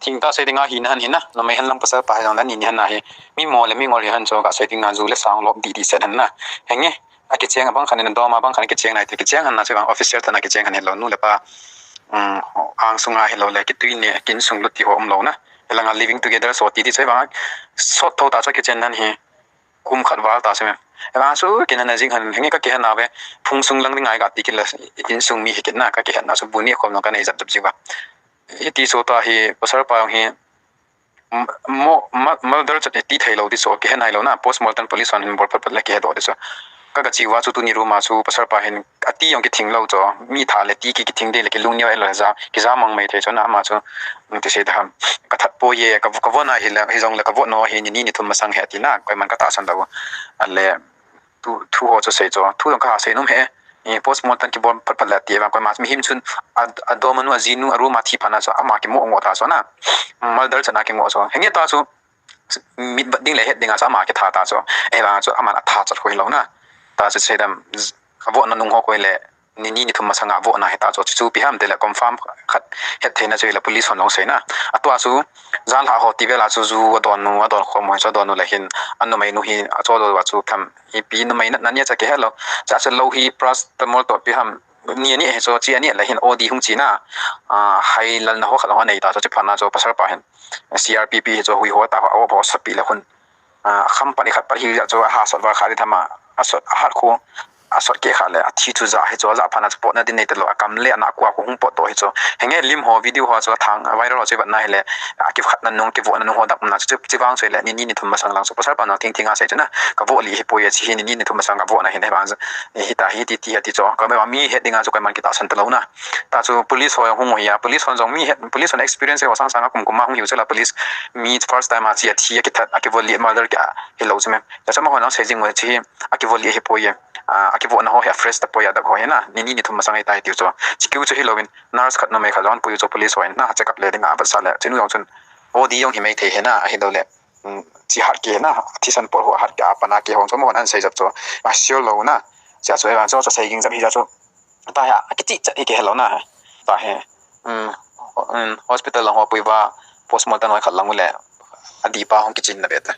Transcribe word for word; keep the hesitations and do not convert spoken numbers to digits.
Thingtah sei dinga hi na hen hi na, numei hen lang pasal pa hi jong le ni ni hen na hi. Mi mo le mi ngol hi hen chu ka sei dinga ju le sang lop di di set hen na. Henge, akicheng abang khan in dom abang khan akicheng nai te kicheng hen na chu bang official tah na kicheng hen hi lou nu le pa. Um, ang sunga hi lou le kitui ne kin sung lut ti ho um lou na. Hi langa living together so ti ti chu bang sot tho ta chu kichen hen hi. Kum khat val ta chu me. Hi bang chu kin hen na jing hen henge ka kihen na ve. Phung sung lang dinga ka ti kin la insung mi hi kin na ka kihen na chu bu ni khom no ka nei jap jap jiu va. Hiti chu ta hi pasal pa jong hi mo, ma, murder chat ti thei lou ti chu kihen hai lou na, postmortem police hon hin bol phat phat le kihe doh ti chu. Ka ga chi uva chu tuni room a chu pasal pa hin ati jong kithing lou chu, mi tha le ti ki kithing de le kilung neo e lou ja, kija mang mai thei chu na ama chu, um, ti sei da ham. Ka that poi e, ka, ka von a hi le, hi jong le ka von no hi ni ni ni thum masang he ti na, koiman ka tahsan lou. A le, thu, thu ho chu sei chu, thu jong ka ha sei nom he. I postmortem kibol phat phat le ti vang koima mihem chun a, adom anu, ajinu, a room a thi phat na chu ama kimo ngo ta chu na. Murder chan a kingo chu. Henge ta chu mit bat ding le het ding a chu ama kitha ta chu. Hi vang chu aman atha chat koi lou na. Ta chu sei dam, ka von na nung ho koi le ni ni ni thum masang a von na hi ta chu chu pi ham te le confirm khat het thei na chu le police hon jong sei na. A tua chu jan lha ho ti vel a chu ju adon nu, adon khom ho chu adon nu le hin a numei nu hi a chu adon uva chu tham Ipi numei natna nia cha kihe lou. Cha cha lou hi paracetamol toh pi ham. Ni ani he chu chi ani le hin O D hung chi na. Ah, hai lal na ho khat ho nei ta chu chi phat na chu pasal pa hin. C R P P hi chu hui ho ta ho, ho sot pi le hun. Ah, kham pat ni khat pat hi ja chu a ha sot va kha di thama. A sot a hat khu. A sot ke kha le a thi chu ja hi chu ja phat na chu pot na din nei ta lou. A kam le ana kua khu hung pot to hi chu. Henge lim ho video ho chu thang viral ho chu vat na hi le. A ki khat na nung ki vo na nung ho dak na chu chi vang chu le ni ni ni thum masang lang chu pasal pa na thing thing a sei chu na. Ka vo li hi poi a chi hi ni ni ni thum masang ka vo na hi ne bang. Hi ta hi ti ti a ti chu. Ka me mi het ding a chu ka man ki ta san ta lou na. Ta chu police ho hung hi a, police ho jong mi het, police ho experience ho sang sang a kum kum ma hung hi chu la police mi first time a chi a thi a ki that a ki vo li murder ki a hi lou chu me. Ta chu ma ho na sei jing mo chi hi a ki vo li hi poi a. A ki vo na ho hi a fresh ta poi a dak ho hi na. Ni ni ni thum masang hi ta hi ti chu. Chi kiu chu hi lou in. Nurse khat numei khat jong pui chu police ho in na check up le ding a vat sa le chinu jong chun O D jong hi mai thei he na a hi lou le, um, chi hat ke na thisan por ho hat ke a pana ke hong chu mo an sei jap chu a sure lou na cha chu evan chu sei ging jap hi ja chu ta ha a kichi chat hi ke hello na ta he, um, um, hospital lang ho pui va postmortem noi khat lang le a di pa hong kichin na be ta.